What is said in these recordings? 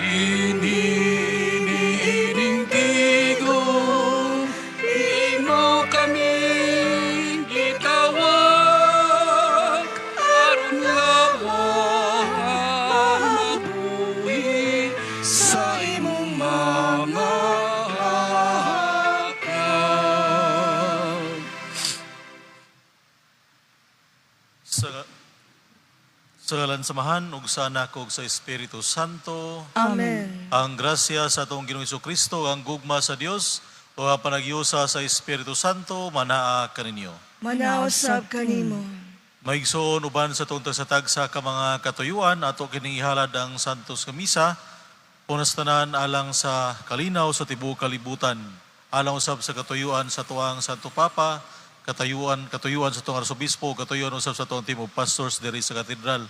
Kini niining tigom, imo kami gitawag aron lawan mabuhi sa imong mga hatag. Sa ngalan sa Amahan ug sa Anak ug sa Espiritu Santo. Amen. Ang grasya sa atong Ginoong Kristo, ang gugma sa Dios ug ang panagyosa sa Espiritu Santo manaa kaninyo. Manaa usab kanimo. Maigsoon, uban sa atong tagsa-tagsa ka mga katuyuan, ato kining ihalad ang Santos nga Misa punas tanan alang sa kalinaw sa tibuok kalibutan, alang usab sa katuyuan sa atuang Santo Papa, katuyuan sa atong Arsobispo, katuyuan usab sa atong team of pastors diri sa katedral,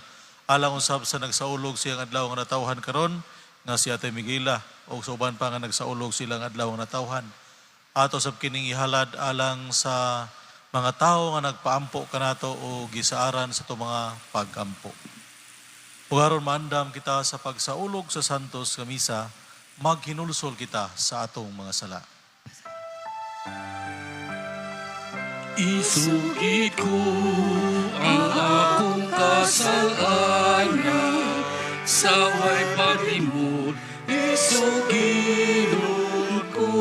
alang usab sa nagsaulog siyang adlaw nga natawhan karon nga si Ate Miguela ug sa uban pa nga nagsaulog silang adlaw nga natawhan. Ato sab kining ihalad alang sa mga tawo nga nagpaampo kanato o gisaaran sa atong mga pagampo. Ug aron maandam kita sa pagsaulog sa Santos nga Misa, maghinulsol kita sa atong mga sala. Isugid ko ang akong kasalanan sa way paglimot, isugidon ko.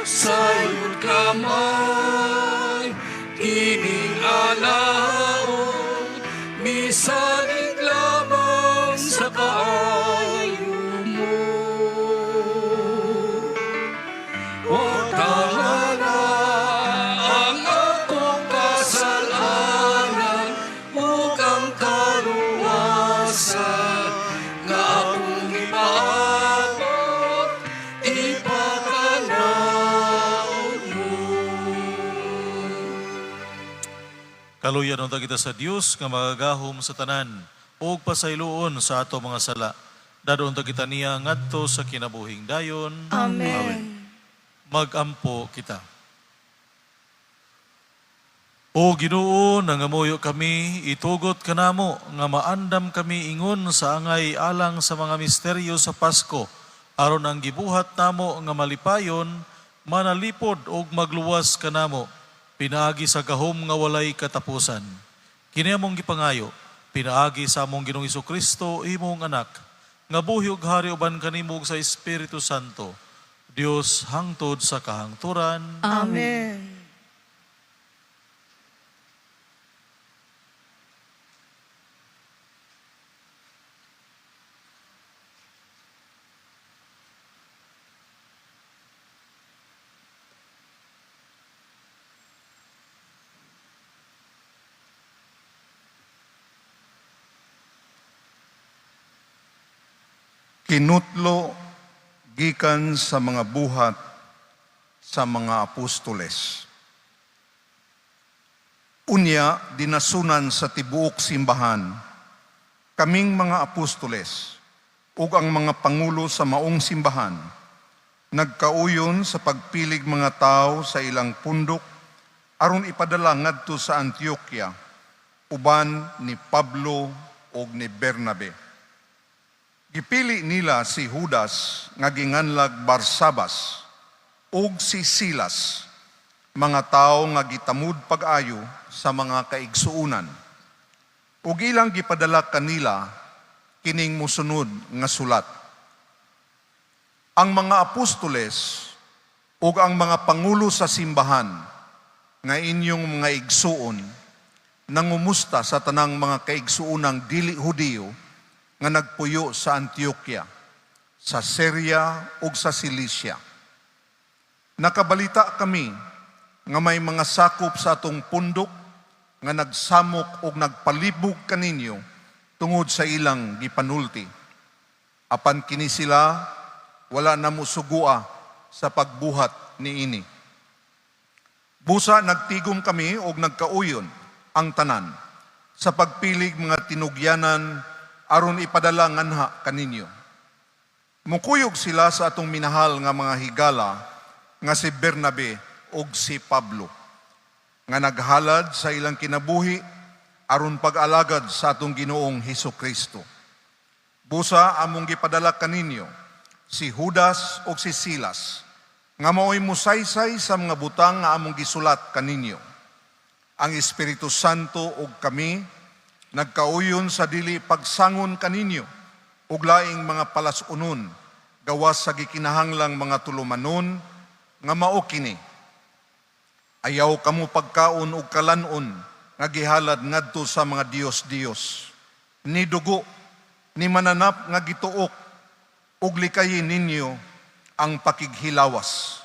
Sayod kamay, kining alaon, misalig lamang sa kaayo mo. Watangana ang akong kasalanan ug ang kaluwasan nga akong gipaabot, ipakanaon mo. Kaluyan unta kita sa Dios nga makagagahom sa tanan ug pasayloon sa ato mga sala. Dad-on ta kita niya ngadto sa kinabuhing dayon. Amen. Magampo kita. O Ginoo, nangamuyo kami, itugot kanamo nga maandam kami ingon sa angay alang sa mga misteryo sa Pasko, aron ang gibuhat namo nga malipayon, manalipod og magluwas kanamo, pinaagi sa gahom nga walay katapusan. Kini among gipangayo, pinaagi sa among Ginoong Kristo, imong anak, nga buhi ug hari uban kanimo ug sa Espiritu Santo, Dios hangtod sa kahangturan. Amen. Kinutlo gikan sa mga Buhat sa mga Apostoles. Unya dinasunan sa tibuok simbahan, kaming mga apostoles ug ang mga pangulo sa maong simbahan nagkauyon sa pagpilig mga tao sa ilang pundok aron ipadala ngadto sa Antioquia uban ni Pablo ug ni Bernabe. Gipili nila si Judas nga ginganlag Barsabas ug si Silas, mga tawo nga gitamud pag-ayo sa mga kaigsuonan. Ug ilang gipadala kanila kining mosunod nga sulat: Ang mga apostoles ug ang mga pangulo sa simbahan nga inyong mga igsuon nangumusta sa tanang mga kaigsuonang dili Hudiyo nga nagpuyo sa Antioquia, sa Syria ug sa Cilicia. Nakabalita kami nga may mga sakop sa atong pundok nga nagsamok og nagpalibog kaninyo tungod sa ilang gipanulti. Apan kini sila wala na mosugua sa pagbuhat niini. Busa nagtigom kami og nagkauyon ang tanan sa pagpilig mga tinugyanan aron ipadala nganha kaninyo. Mukuyog sila sa atong minahal nga mga higala nga si Bernabe ug si Pablo nga naghalad sa ilang kinabuhi aron pag-alagad sa atong Ginoong Hesus Kristo. Busa among gipadala kaninyo si Judas ug si Silas nga maoy musaysay sa mga butang nga among gisulat kaninyo. Ang Espiritu Santo ug kami nagkauyon sa dili pagsangon kaninyo ug laing mga palas-unon gawas sa gikinahanglang mga tulumanon nga mao kini: Ayaw kamo pagkaon og kalan-on nga gihalad ngadto sa mga diyos-diyos, ni dugo, ni mananap nga gituok, ug likayin ninyo ang pakighilawas.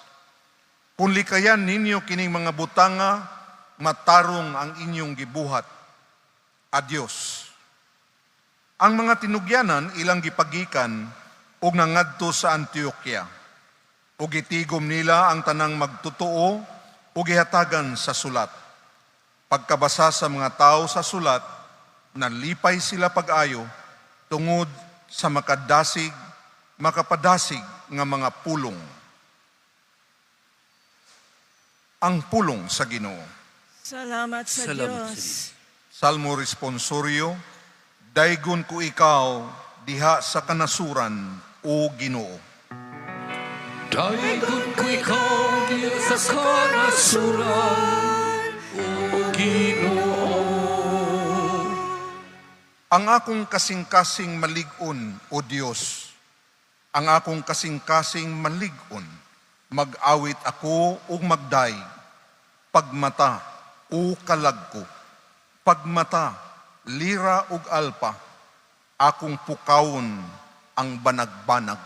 Kung likayan ninyo kining mga butanga, matarong ang inyong gibuhat. Adios. Ang mga tinugyanan ilang gipagikan ug nangadto sa Antioquia. Ug gitigom nila ang tanang magtotoo ug gihatagan sa sulat. Pagkabasa sa mga tao sa sulat, nalipay sila pag-ayo tungod sa makadasig, makapadasig nga mga pulong. Ang pulong sa Ginoo. Salamat sa Salamat sa Diyos. Salmo responsorio, Daygon ko ikaw diha sa kanasuran, o Ginoo. Daygon ko ikaw diha sa kanasuran, o Ginoo. Ang akong kasing-kasing malig-on, o Dios, ang akong kasing-kasing malig-on, mag-awit ako ug magday, pagmata, o kalag ko, pagmata, lira ug alpa, akong pukawon ang banag-banag.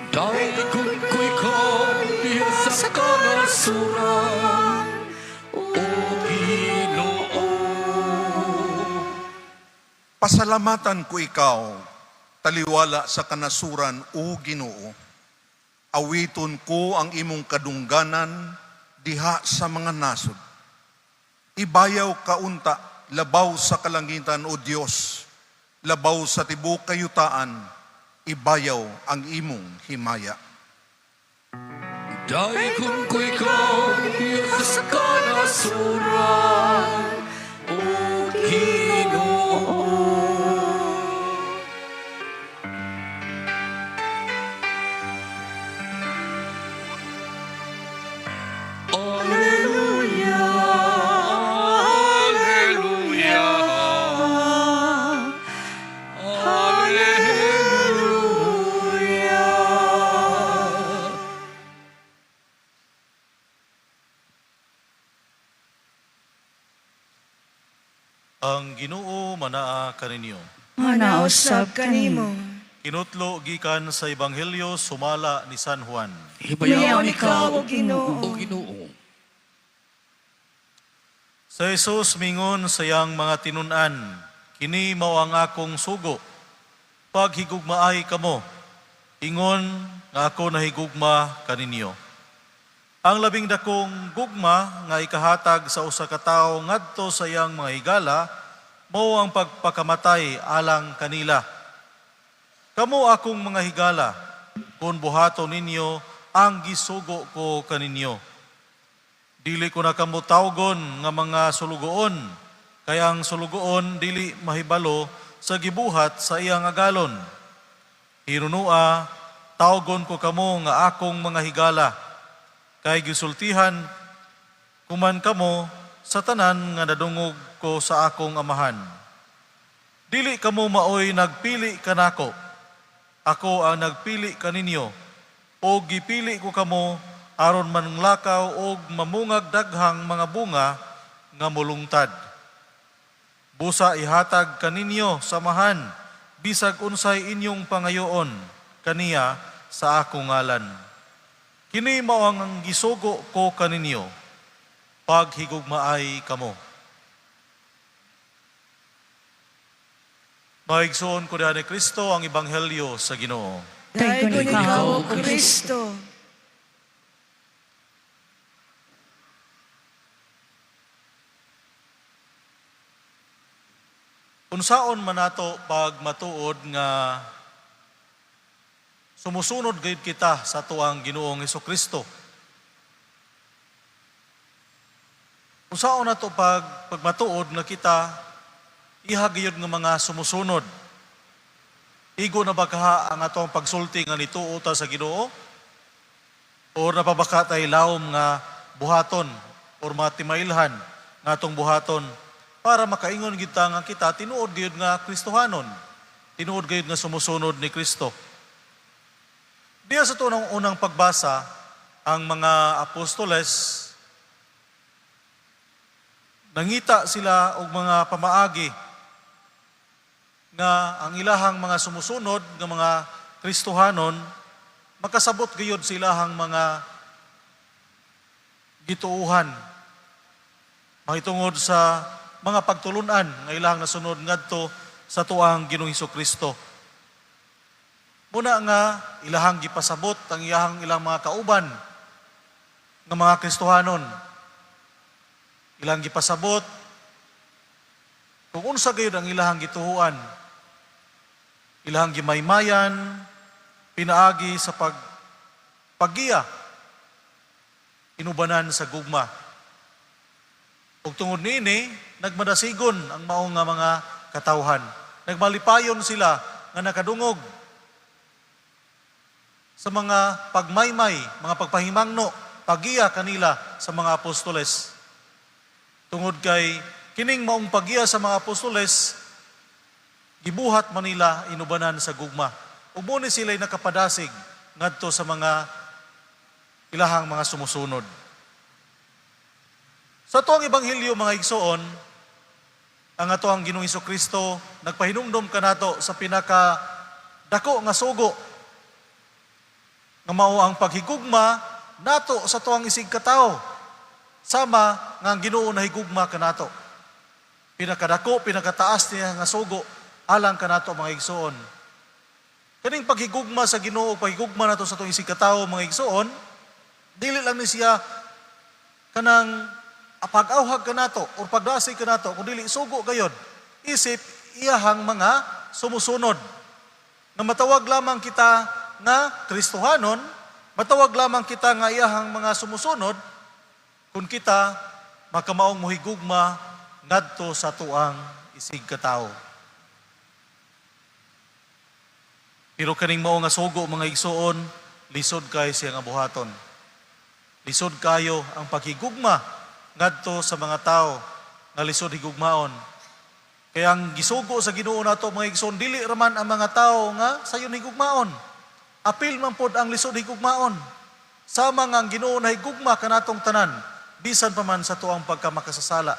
Daygon ko ikaw diha sa kanasuran, o Ginoo. Pasalamatan ko ikaw, taliwala sa kanasuran, o Ginoo. Awiton ko ang imong kadungganan diha sa mga nasod. Ibayaw kaunta labaw sa kalangitan, o Dios, labaw sa tibuok kayutaan, ibayaw ang imong himaya. Daygon ko ikaw diha sa kanasuran, o Ginoo. Alleluia, Alleluia, Alleluia. Ang Ginoo manaa kaninyo. Manausap kanimo. Kinutlo gikan sa Ebanghelyo sumala ni San Juan. Hibayaon Hibayaon ikaw, ikaw, O Ginoo. O Ginoo. Sa Jesus mingon sa iyang mga tinun-an, kini mao ang akong sugo. Paghigugmaay kamo, ingon nga ako nahigugma kaninyo. Ang labing dakong gugma nga ikahatag sa usa ka tawo ngadto sa iyang mga higala, mao ang pagpakamatay alang kanila. Kamo akong mga higala, kung buhaton ninyo ang gisugo ko kaninyo. Dili ko na kamo tawgon nga mga sulugoon, kay ang sulugoon dili mahibalo sa gibuhat sa iyang agalon. Hinunua, tawgon ko kamo nga akong mga higala, kay gisultihan kuman kamo sa tanan nga nadungog ko sa akong amahan. Dili kamo maoy nagpili kanako. Ako ang nagpili kaninyo, o gipili ko kamo aron manglakaw og mamungag daghang mga bunga nga mulungtad. Busa ihatag kaninyo samahan bisag unsay inyong pangayoon kaniya sa akong ngalan. Kini mao ang gisugo ko kaninyo, paghigugmaay kamo. Maigsoon ko diha ni Kristo ang ebanghelyo sa Ginoo. Daygon ikaw, O Kristo. Unsaon man nato pag matuod nga sumusunod gayud kita sa tuang Ginoong Hesukristo? Unsaon nato pag pagmatuod nga kita iha gayud nga mga sumusunod? Igo na ba kaha ang atong pagsulti nga nituo ta sa Ginoo? O naa pa ba tay lawom nga buhaton or matimailhan nga atong buhaton para makaingon gyud ta nga kita tinuod gyud nga Kristohanon, tinuod gyud nga sumusunod ni Kristo? Diya sa tunong unang pagbasa, ang mga apostoles nangita sila og mga pamaagi nga ang ilahang mga sumusunod nga mga Kristohanon makasabot gayud sa ilahang mga gituuhan mahitungod sa mga pagtulunan nga ilahang nasunod ngadto sa tuang Ginoong Kristo. Muna nga ilahang gipasabot ang iyahang ilang mga kauban nga mga Kristohanon. Ilang gipasabot kung unsa gayud ang ilahang gituhuan. Ilahang gimaymayan pinaagi sa paggiya inubanan sa gugma. Ug tungod niini, nagmadasigon ang maong nga mga katawhan. Nagmalipayon sila nga nakadungog sa mga pagmaymay, mga pagpahimangno, pagiya kanila sa mga apostoles. Tungod kay kining maong pagiya sa mga apostoles, gibuhat manila inubanan sa gugma. Ug mao ni sila'y nakapadasig ngadto sa mga ilahang mga sumusunod. Sa tuang ebanghelyo, mga igsoon, ang ato ang Ginoong Kristo nagpahinumdom kanato sa pinaka dako nga sugo nga mao ang paghigugma nato sa tuang isig katawo sama nga ang Ginoo nahigugma kanato. Pinakadako, pinakataas niya nga sugo alang kanato, mga igsoon. Kaning paghigugma sa Ginoo, paghigugma nato sa tuang isig katawo, mga igsoon, dili lang ni siya kanang pag-awhag kanato or pagdasig kanato, kun dili sugo gayod isip iyahang mga sumusunod. Nga matawag lamang kita nga Kristohanon, matawag lamang kita nga iyahang mga sumusunod kung kita makamaong muhigugma ngadto sa tuang isig katawo. Pero kaning mao nga sugo, mga igsoon, lisod kay siya nga buhaton. Lisod kayo ang paghigugma ngadto sa mga tao nga lisod higugmaon. Kaya ang gisugo sa Ginoo nato, mga igsoon, dili raman ang mga tao nga sayon higugmaon. Apil man pod ang lisod higugmaon. Sama nga ang Ginoo nahigugma kanatong tanan bisan pa man sa tuang pagkamakasasala.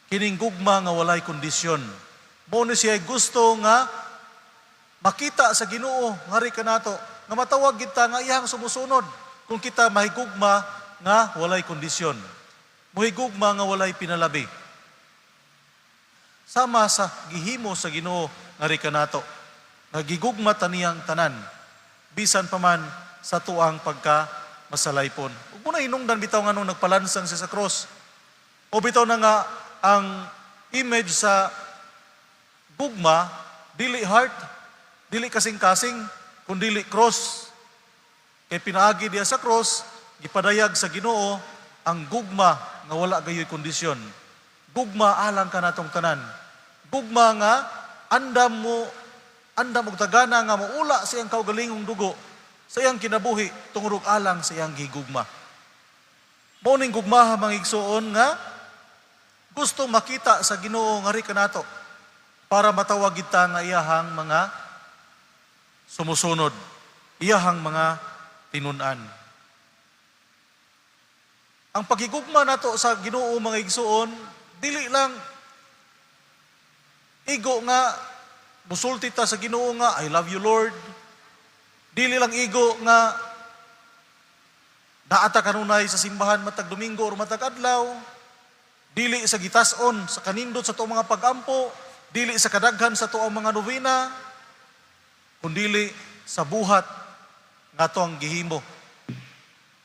Kining gugma nga walay kondisyon. Mao ni siya gusto nga makita sa Ginoo ngari kanato nga matawag kita nga iyang sumusunod kung kita mahigugma nga walay kondisyon. Muhigugma nga walay pinalabi. Sama sa gihimo sa Ginoo ngari kanato. Nagigugma ta niyang tanan bisan pa man sa tuang pagka masalaypon. Ug muna hinungdan bitaw nga nung nagpalansang siya sa cross. O bitaw na nga ang image sa gugma dili heart, dili kasing-kasing, kun dili cross. Kay pinaagi diya sa cross, gipadayag sa Ginoo ang gugma nga wala gayoy kondisyon. Gugma alang kanatong tanan. Gugma nga andam og tagana nga moula sa iyang kaugalingong dugo sa iyang kinabuhi tungod og alang sa iyang gigugma. Mao ning gugmaha, mga igsoon, nga gusto makita sa Ginoo ngari kanato para matawag kita nga iyahang mga sumusunod, iyahang mga tinun-an. Ang paghigugma nato sa Ginoo, mga igsoon, dili lang igo nga musulti ta sa Ginoo nga "I love you, Lord." Dili lang igo nga naa ta kanunay sa simbahan matag Domingo or matag adlaw. Dili sa gitas-on sa kanindot sa tuong mga pagampo, dili sa kadaghan sa tuong mga novena, kundili sa buhat nga ang gihimo.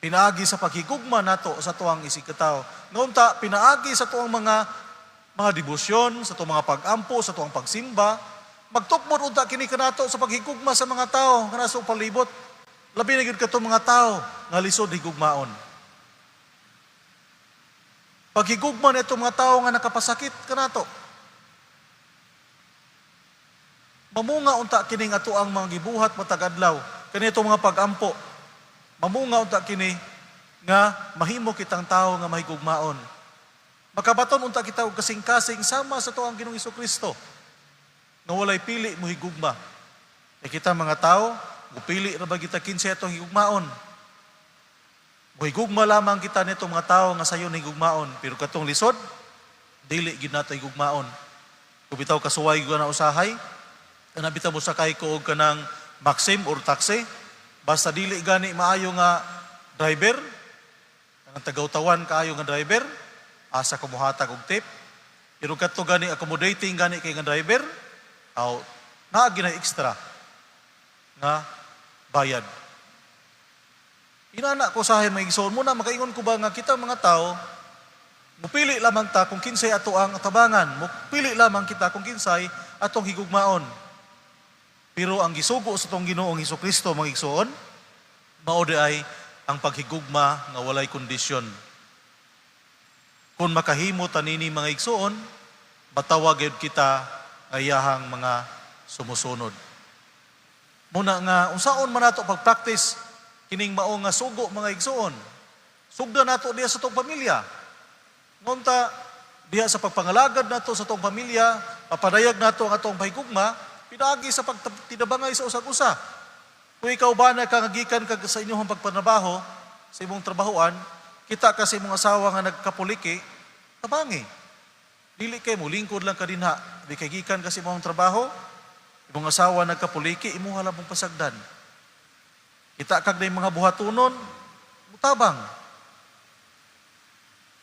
Pinaagi sa paghigugma nato sa tuang isig katawo. Nga pinaagi sa tuang mga debosyon, sa tuang mga pagampo, sa tuang pagsimba, magtukmod unta kini kanato sa paghigugma sa mga tao nga nasa palibot. Labi na gyud katong mga tao nga lisod higugmaon. Paghigugma nitong mga tao nga nakapasakit kanato. Mamunga unta kining ato ang mga gibuhat matag adlaw, kani atong mga pagampo. Mamunga unta kini nga mahimo kitang tawo nga mahigugmaon. Makabaton unta kita og kasing-kasing sama sa atoang Ginoong Kristo nga walay pili mohigugma. Kay kita mga tao, mupili ra ba kita kinsay atong higugmaon? Mohigugma lamang kita nitong mga tao nga sayon higugmaon, pero katong lisod, dili gid nato higugmaon. Kung bitaw kasuway ko na usahay, kana bitaw mo sakay ko og kanang Maxim or taxi, basta dili gani maayo nga driver, kanang tagawtawan kaayo nga driver, asa ko mohatag og tip. Pero kadto gani accommodating gani kay nga driver, aw naa ginay extra nga bayad. Inana ko sahay mga igsoon muna makaingon ko ba nga kita mga tao mupili lamang ta kung kinsay ato ang tabangan, mupili lamang kita kung kinsay atong higugmaon. Pero ang gisugo sa atong Ginoong Hesukristo mga igsoon, mao di ay ang paghigugma nga walay kondisyon. Kung makahimo tanini mga igsoon, matawag gyud kita nga iyahang mga sumusunod. Muna nga unsaon man nato pag-practice kining mao nga sugo mga igsoon. Sugda nato diha sa atong pamilya. Ngunta diha sa pagpangalagad nato sa atong pamilya, papadayag nato ang atong pahigugma, pinaagi sa pagtinabangay sa usag-usa. Kung ikaw ba nakagikan kag sa inyong pagpanrabaho, sa imong trabahoan, kita ka sa imong asawa nga nagkapuliki, tabangi. Dili kay mo lingkod lang ka dinha, di kay gikan ka sa imong trabaho, imong asawa nagkapuliki, imuha lang mong pasagdan. Kita kag na mga buhatunon, mutabang.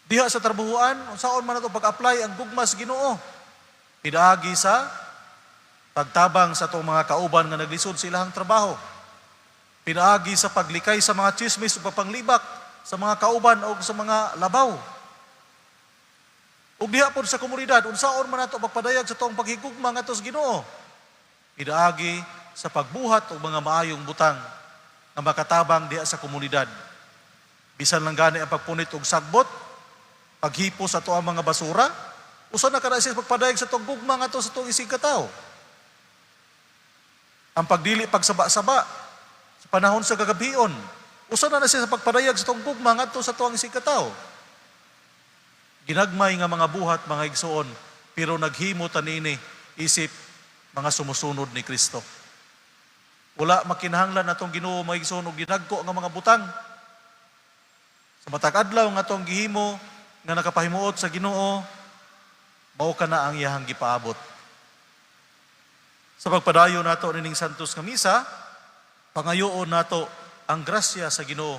Diha sa trabahoan, unsaon man nato pag-apply ang gugma sa Ginoo. Pinaagi sa pagtabang sa atong mga kauban nga naglisod sa ilahang trabaho. Pinaagi sa paglikay sa mga chismis ug pagpanglibak sa mga kauban o sa mga labaw. Ug diha pod sa komunidad, unsaon man nato pagpadayag sa atong paghigugma ngadto sa Ginoo. Pinaagi sa pagbuhat og mga maayong butang nga makatabang diha sa komunidad. Bisan lang gani ang pagpunit og sagbot, paghipo sa ato ang mga basura, usa na kada siya pagpadayag sa atong gugma ngadto sa atong isig katawo. Ang pagdili pagsaba-saba sa panahon sa kagabhion, usa na na siya sa pagpadayag sa atong gugma ngadto sa atong isig katawo. Ginagmay nga mga buhat mga igsoon, pero naghimo tanini isip mga sumusunod ni Kristo. Wala makinahanglan atong Ginoo mga igsoon og ginagko nga mga butang. Sa matag adlaw nga atong gihimo nga nakapahimuot sa Ginoo, mao kana ang iyahang gipaabot. Sa pagpadayon nato nining Santos nga misa, pangayoon nato ang grasya sa Ginoo.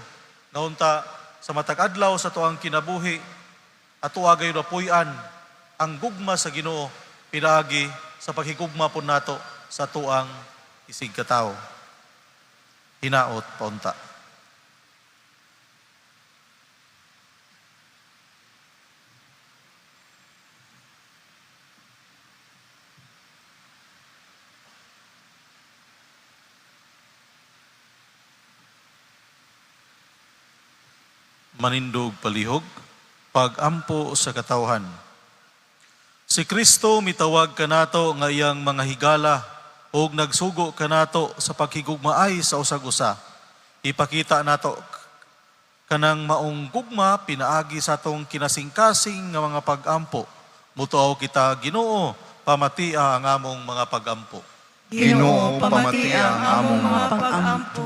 Nga unta sa matag adlaw sa tuang kinabuhi, ato agay napuy-an ang gugma sa Ginoo pinaagi sa paghigugma po nato sa tuang isig katawo. Hinaot paunta. Manindog palihog, pagampo sa katawhan. Si Kristo mitawag kanato nga iyang mga higala ug nagsugo kanato sa paghigugmaay sa usag-usa. Ipakita nato kanang maong gugma pinaagi sa atong kinasingkasing nga mga pagampo. Mutuaw kita Ginoo, pamatia ang among mga pagampo. Ginoo, pamatia ang among mga pagampo.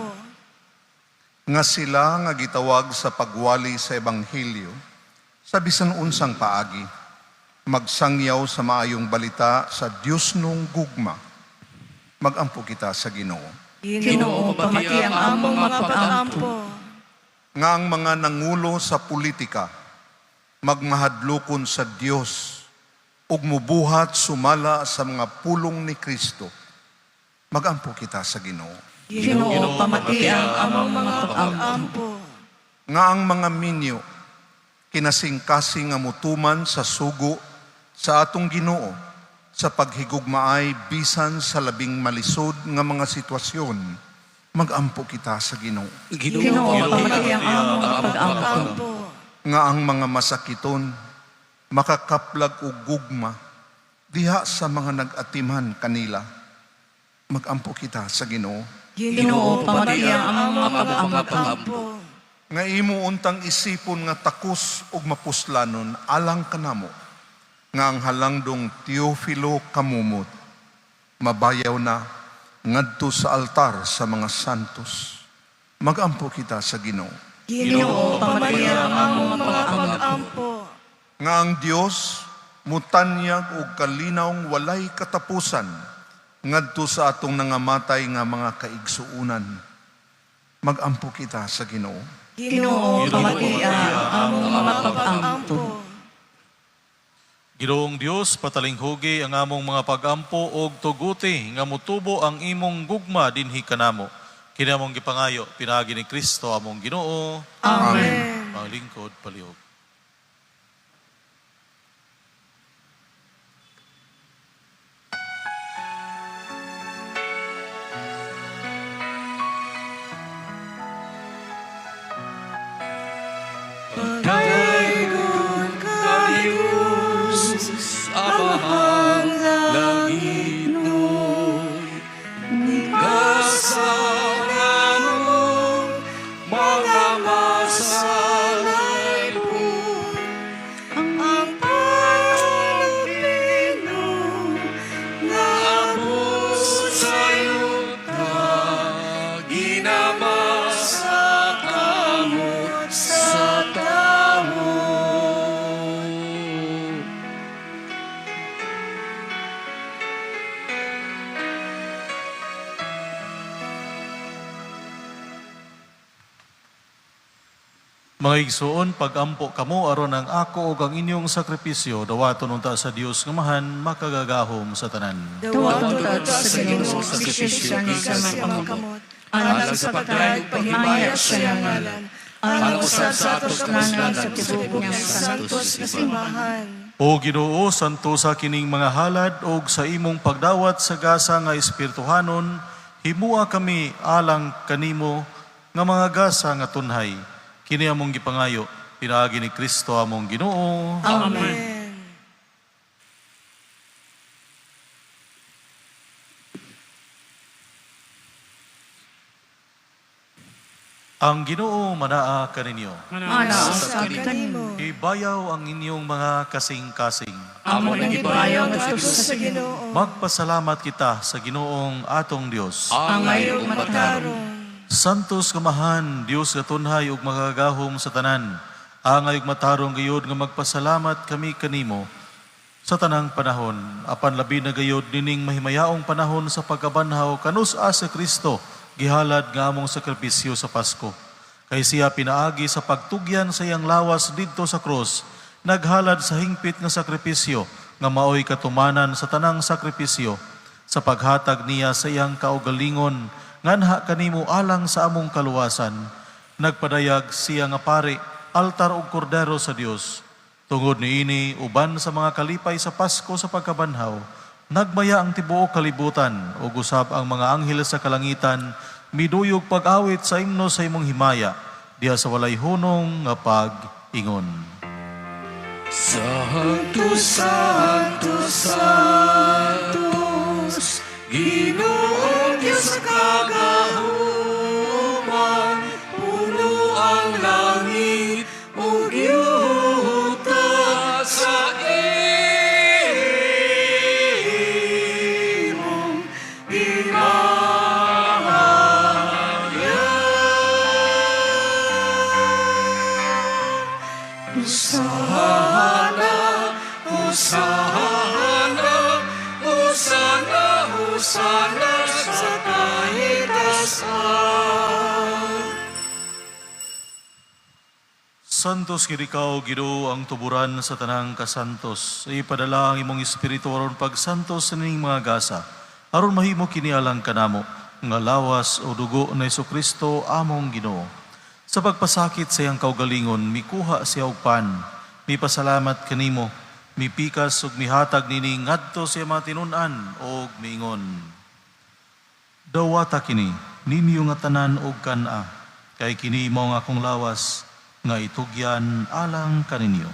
Nga sila nga gitawag sa pagwali sa ebanghelyo sa bisan unsang paagi, magsangyaw sa maayong balita sa Dios nung gugma. Magampo kita sa Ginoo. Ginoo, pamatia ang among mga pagampo. Nga ang mga nangulo sa politika magmahadlokon sa Dios ug mubuhat sumala sa mga pulong ni Kristo. Magampo kita sa Ginoo. Ginoo, pamatia ang among mga pagampo. Nga ang mga minyo kinasingkasing nga mutuman sa sugo sa atong Ginoo sa paghigugmaay bisan sa labing malisod nga mga sitwasyon, magampo kita sa Ginoo. Ginoo, pamatia ang among mga pagampo. Nga ang mga masakiton makakaplag og gugma diha sa mga nag-atiman kanila. Magampo kita sa Ginoo. Ginoo, pamatian ang among mga Among mga pag-ampo. Nga imo untang isipon nga takos ug mapuslanon alang kanamo nga ang halangdong Teofilo Camomot mabayaw na ngadto sa altar sa mga santos. Magampo kita sa Ginoo. Ginoo, pamatian ang among mga pag-ampo. Nga ang Dios mutanyag og kalinawng walay katapusan ngadto sa atong nangamatay nga mga kaigsuonan. Magampo kita sa Ginoo. Ginoo, pamatian ang among mga pag-ampo. Ginoong Dios, patalinghugi ang among mga pagampo og tuguti nga mutubo ang imong gugma dinhi kanamo. Kini among gipangayo pinaagi ni Kristo among Ginoo. Amen. Mga lingkod palihog. Pagdaygon ka Diyos, Amahang langit nun. Kasalanan mga masalay po. Ang pagpino Nga abot sa yuta, ginama sa kamot sa tao. Mga igsoon, pagampo kamo aron ang ako ug ang inyong sakripisyo dawaton unta sa Dios nga Amahan makagagahom sa tanan. Dawaton ta sa Ginoo sa sakripisyo gikan sa mga kamot. Alang sa pagdayeg paghimaya sa iyang ngalan. Alang usab sa atong kapuslanan sa tibuok niyang santos na simbahan. O Ginoo, santosa kining mga halad og sa imong pagdawat sa gasa nga espirituhanon, himua kami alang kanimo nga mga gasa nga tunhay. Kini among gipangayo pinaagi ni Kristo among Ginoo. Amen. Ang Ginoo manaa kaninyo. Mana sa kanimo. Ibayaw ang inyong mga kasing-kasing. Amo nang ibayaw Ngadto sa Ginoo. Magpasalamat kita sa Ginoong atong Dios. Angay ug matarong. Santos Kamahan, Dios gatunhay ug makagagahom sa tanan. Angay ug matarong gayod nga magpasalamat kami kanimo sa tanang panahon. Apan labi na gayod nining mahimayaong panahon sa pagkabanhaw kanus-a sa Kristo gihalad nga among sakripisyo sa Pasko. Kay siya pinaagi sa pagtugyan sa iyang lawas didto sa krus, naghalad sa hingpit nga sakripisyo nga maoy katumanan sa tanang sakripisyo sa paghatag niya sa iyang kaugalingon nganha kanimo alang sa among kaluwasan. Nagpadayag siya nga pari, altar ug kordero sa Dios. Tungod niini uban sa mga kalipay sa Pasko sa pagkabanhaw, nagmaya ang tibuok kalibutan ug usab ang mga anghel sa kalangitan miduyog pag-awit sa imno sa imong himaya diha sa walay hunong nga pag-ingon. Santo, Santo, Santos, Ginoong Diyos kagahuman, puno ang langit ug yuta sa imong himaya. Hosana, Hosana, Hosana, Hosana sa kahitasan. Santos gid ikaw, Ginoo, ang tuburan sa tanang kasantos. Ipadala ang imong espiritu aron pagsantos sa nining mga gasa. Aron mahimo kini alang kanamo nga lawas o dugo na Kristo among Ginoo. Sa pagpasakit sa iyang kaugalingon, mikuha siya og pan. Mipasalamat kanimo, mipikas ug mihatag nini ngadto sa iyang mga tinun-an og miingon. Dawata kini, ninyo nga tanan og kan-a, kay kini mao ang akong lawas, nga itugyan alang kaninyo.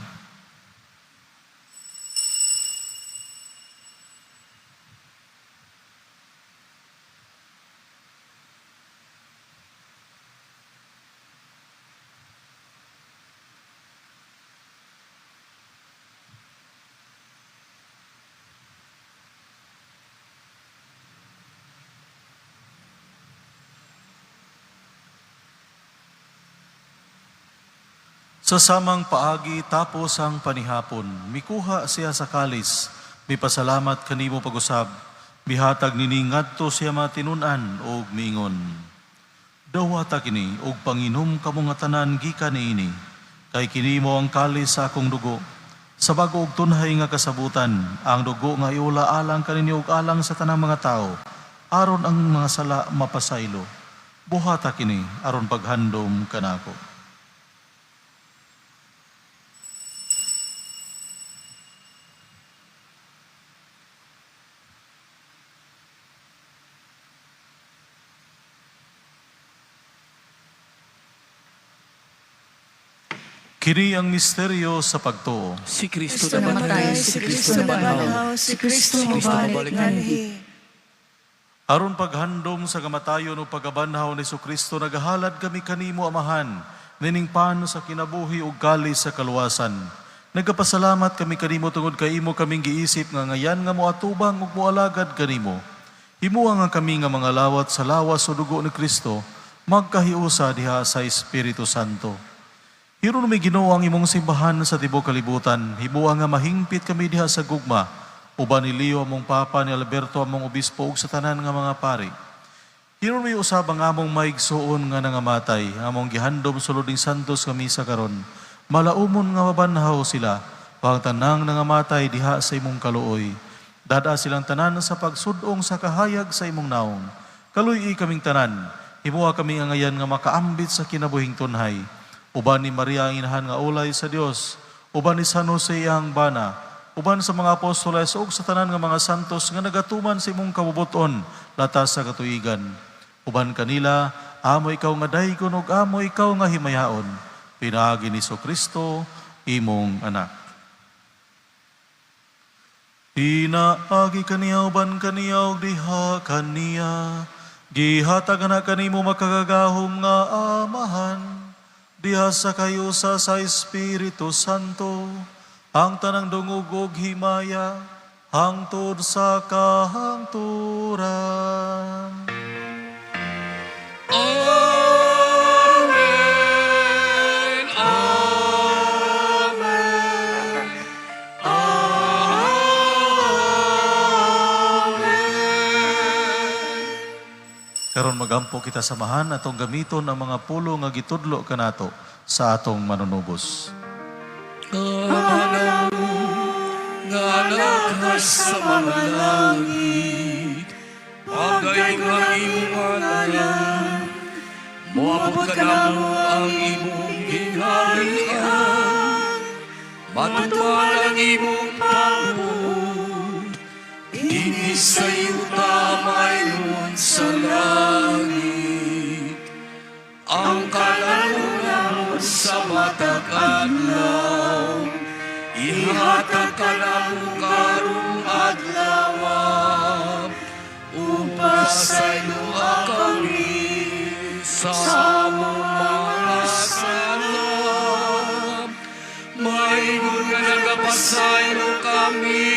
Sa samang paagi tapos ang panihapon, mikuha siya sa kalis, mipasalamat kanimo pag-usab, mihatag nini ngadto siya matinunan og miingon. Dawata kini og panginom kamo nga tanan gikan niini, kay kini mo ang kalis sa akong dugo. Sa bago og tunhay nga kasabutan, ang dugo nga iula alang kaninyo ug alang sa tanang mga tao, aron ang mga sala mapasaylo. Buhata kini aron paghandom kanako. Kini ang misteryo sa pagtuo. Si Kristo Kristo namatay, namatay, si Kristo nabanhaw, si Kristo si Kristo mobalik mobalik nganhi. Aron paghandom sa kamatayon o pagabanhaw ni Kristo, nagahalad kami kanimo Amahan, nining pan sa kinabuhi ug kalis sa kaluwasan. Nagapasalamat kami kanimo tungod kay imo kaming giisip nga ngayan nga moatubang ug moalagad kanimo. Himua nga kami nga mga lawat sa lawas o dugo ni Kristo, magkahiusa diha sa Espiritu Santo. Hiron mi Ginoo ang imong simbahan sa tibuok kalibutan. Himua nga mahingpit kami diha sa gugma. Uban ni Leo among Papa, ni Alberto among obispo ug sa tanan nga mga pari. Hiron mi usab ang among maigsuon nga nangamatay, among gihandom sulod ning santos nga misa karon. Malaumon nga mabanhaw sila, pang tanang nangamatay diha sa imong kaluoy. Dada silang tanan sa pagsudong sa kahayag sa imong naong. Kaluy-i kaming tanan, himua kami angayan nga makaambit sa kinabuhing tunhay. Uban ni Maria ang inahan nga ulay sa Dios, uban ni San Jose iyang bana, uban sa mga apostoles ug sa tanan nga mga santos nga nagatuman sa imong kabubuton latas sa katuigan. Uban kanila, amo ikaw nga daygon ug amo ikaw nga himayaon. Pinaagi ni Kristo, imong anak. Pinaagi kaniya uban kaniya ug diha kaniya, gihatag na kanimo makagagahom nga Amahan, diha sa kayusa sa Espiritu Santo, ang tanang dungog ug himaya, hangtod sa kahangturan. Amen. Amen. Amen. Karon magampo kita samahan atong gamiton ang mga pulo nga gitudlo kanato sa atong manunubos. Nga lakas sa mga langit, pagdayon ang imong ngalan, moabot ka namo ang imong gingharian, matuman ang imong pagbuot, dinhi sa yuta mayon sa langit. Ang kalalungan sa matag adlaw, ihatag ka namo karong adlaw, upasayloa kami sa among mga sala. Maingon nga nagapasaylo kami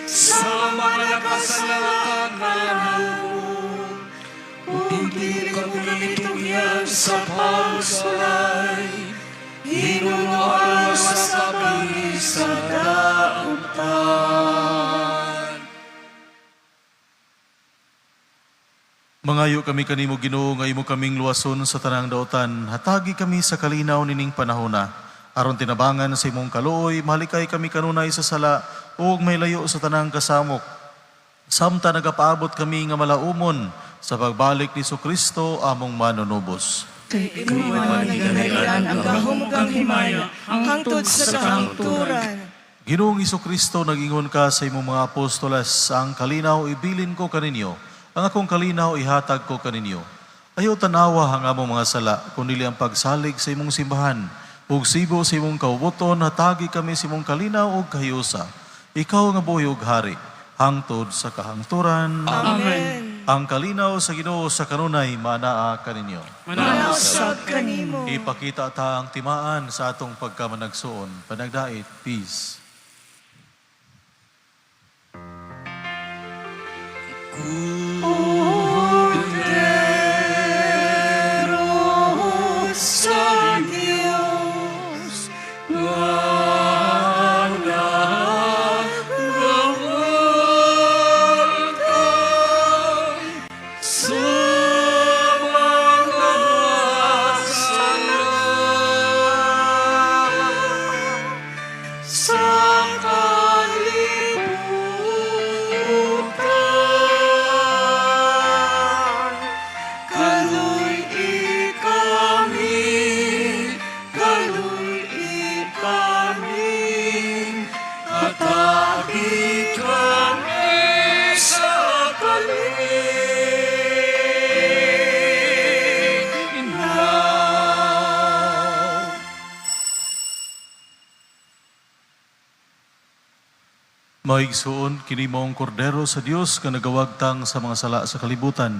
sa mga nakasala kanamo. Ug dili kami tugyan sa pagsulay, Hinunuan sa kami sa dautan. Mangayo kami kanimo Ginoo nga imo kaming luwason sa tanang daotan. Hatagi kami sa kalinaw nining panahona. Aron tinabangan sa imong kaluoy, malikay kami kanunay sa sala ug may layo sa tanang kasamok. Samtang nagapaabot kami nga malaumon sa pagbalik ni Kristo among manunubos. Kay imo man ang gingharian, ang gahom ug ang himaya, hangtod sa kahangturan. Ginoong Kristo, nagingon ka sa imong mga apostoles, ang kalinaw ibilin ko kaninyo, ang akong kalinaw ihatag ko kaninyo. Ayaw tanawa ang among mga sala, kundi ang pagsalig sa imong simbahan. Ug sibo sa imong kaubuton, hatagi kami sa imong kalinaw ug kahiyusa. Ikaw nga buhi ug hari, hangtod sa kahangturan. Amen. Ang kalinaw sa Ginoo sa kanunay manaa kaninyo. Manausab kanimo. Ipakita ta ang timaan sa atong pagkamanagsuon. Panagdait, peace. Sa Diyos. Mga igsuon, kini maong kordero sa Dios nga nagawagtang sa mga sala sa kalibutan.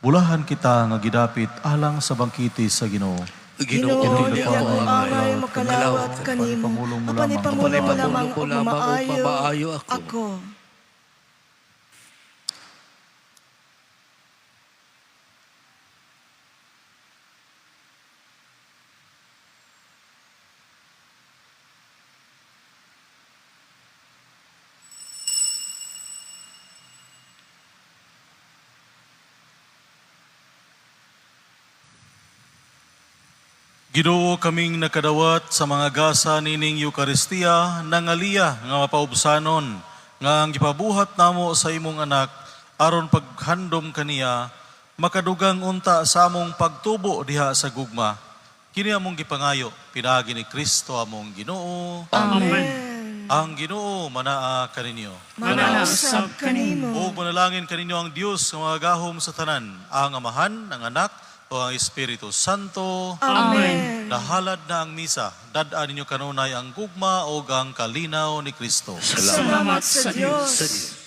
Bulahan kita nga gidapit alang sa bangkete sa Ginoo. Ginoo, Ginoo, di di ako ako angay angay makalawat kanimo. Panipangulong mo Apan lamang. ipangulong mo lamang Panipangulong ko ug lamang ug mamaayo mamaayo ako. ako. Ginoo, kaming nakadawat sa mga gasa nining Eukaristiya nangaliya nga mapaubsanon nga ang gipabuhat namo sa imong anak aron paghandom kaniya makadugang unta sa among pagtubo diha sa gugma. Kini among gipangayo pinaagi ni Kristo among Ginoo. Amen. Ang Ginoo manaa kaninyo. Manausab kanimo. Ug manalangin kaninyo ang Dios nga magagahom sa tanan, ang Amahan, ang Anak, ug ang Espiritu Santo. Amen. Nahalad na ang misa. Dad-an ninyo kanunay ang gugma o ang kalinaw ni Kristo. Salamat sa Dios. Sa Dios.